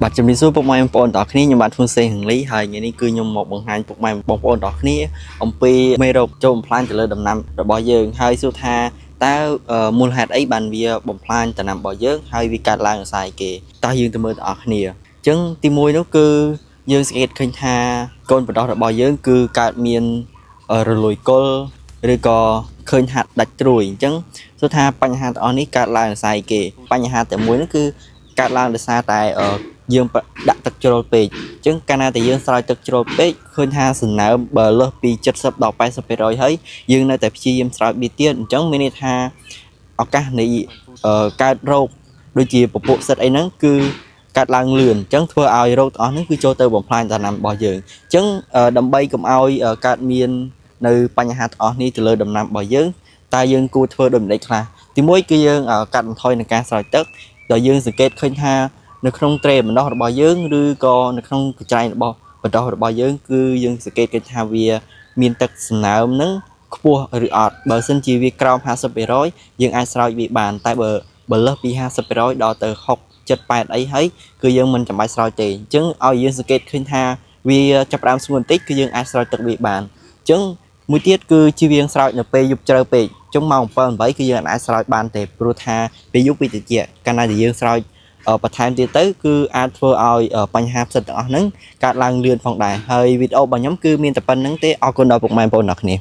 បាទជំរាបសួរពុកម៉ែបងប្អូនទាំងអស់គ្នាខ្ញុំបាទធុនសេងហឹងលីហើយថ្ងៃនេះគឺខ្ញុំមកបង្ហាញពុកម៉ែបងប្អូនទាំងអស់គ្នាអំពីមេរោគចូលបំផ្លាញទៅលើដំណាំរបស់យើងហើយសួរថាតើអឺមូលហេតុអីបានវាបំផ្លាញដំណាំរបស់យើងហើយវាកើតឡើងដោយសារអីគេតោះយើងទៅមើលទាំងអស់គ្នាអញ្ចឹងទីមួយនោះគឺយើងសង្កេតឃើញថាកូនបណ្ដោះរបស់យើងគឺកើតមានរលួយគល់ឬក៏ឃើញហាត់ដាច់ត្រួយអញ្ចឹងសួរថាបញ្ហាទាំងអស់នេះកើតឡើងដោយសារអីគេបញ្ហាតែមួយនោះគឺកើតឡើងដោយសារតែអឺ យើងដាក់ទឹកជ្រុលពេកអញ្ចឹងកាលណាតែយើងស្រោចទឹកជ្រុលពេកឃើញថាសំណើមបើលើសពី70ដល់80%ហើយយើងនៅតែព្យាយាមស្រោចវាទៀតអញ្ចឹងមានន័យថាឱកាសនៃកើតរោគដូចជាពពួកផ្សិតអីហ្នឹងគឺកើតឡើងលឿនអញ្ចឹងធ្វើឲ្យរោគទាំងអស់ហ្នឹងគឺចូលទៅបំផ្លាញដំណាំរបស់យើងអញ្ចឹងដើម្បីកុំឲ្យកើតមាននៅបញ្ហាទាំងអស់នេះទៅលើដំណាំរបស់យើងតើយើងគួរធ្វើដូចម្តេចខ្លះទីមួយគឺយើងកាត់បន្ថយនឹងការស្រោចទឹកដោយយើងសង្កេតឃើញថា នៅក្នុងត្រេបណ្ដោះរបស់យើងឬក៏នៅក្នុងកញ្ច្រែងរបស់បណ្ដោះរបស់យើងគឺយើងសង្កេតឃើញថាវាមានទឹកសំណើមហ្នឹងខ្ពស់ឬអត់បើសិនជាវាក្រោម50%យើងអាចស្រោចវាបានតែបើបើលើសពី50%ដល់ទៅ6 7 8អីហើយគឺយើងមិនចាំបាច់ស្រោចទេអញ្ចឹងឲ្យយើងសង្កេតឃើញថាវាចាប់ផ្ដើមស្ងួនបន្តិចគឺយើងអាចស្រោចទឹកវាបានអញ្ចឹងមួយទៀតគឺជៀសវាងស្រោចនៅពេលយប់ជ្រៅពេកអញ្ចឹងម៉ោង7 8គឺយើងអាចស្រោចបានទេព្រោះថាពេលយប់វាត្រជាក់កាលណាដែលយើងស្រោច បន្ថែមទៀតទៅគឺអាចធ្វើឲ្យបញ្ហាផ្សិតទាំងអស់ហ្នឹងកើតឡើងលឿនផងដែរហើយវីដេអូរបស់ខ្ញុំគឺមានតែប៉ុណ្្នឹងទេអរគុណដល់ពុកម៉ែបងប្អូនទាំងអស់គ្នា។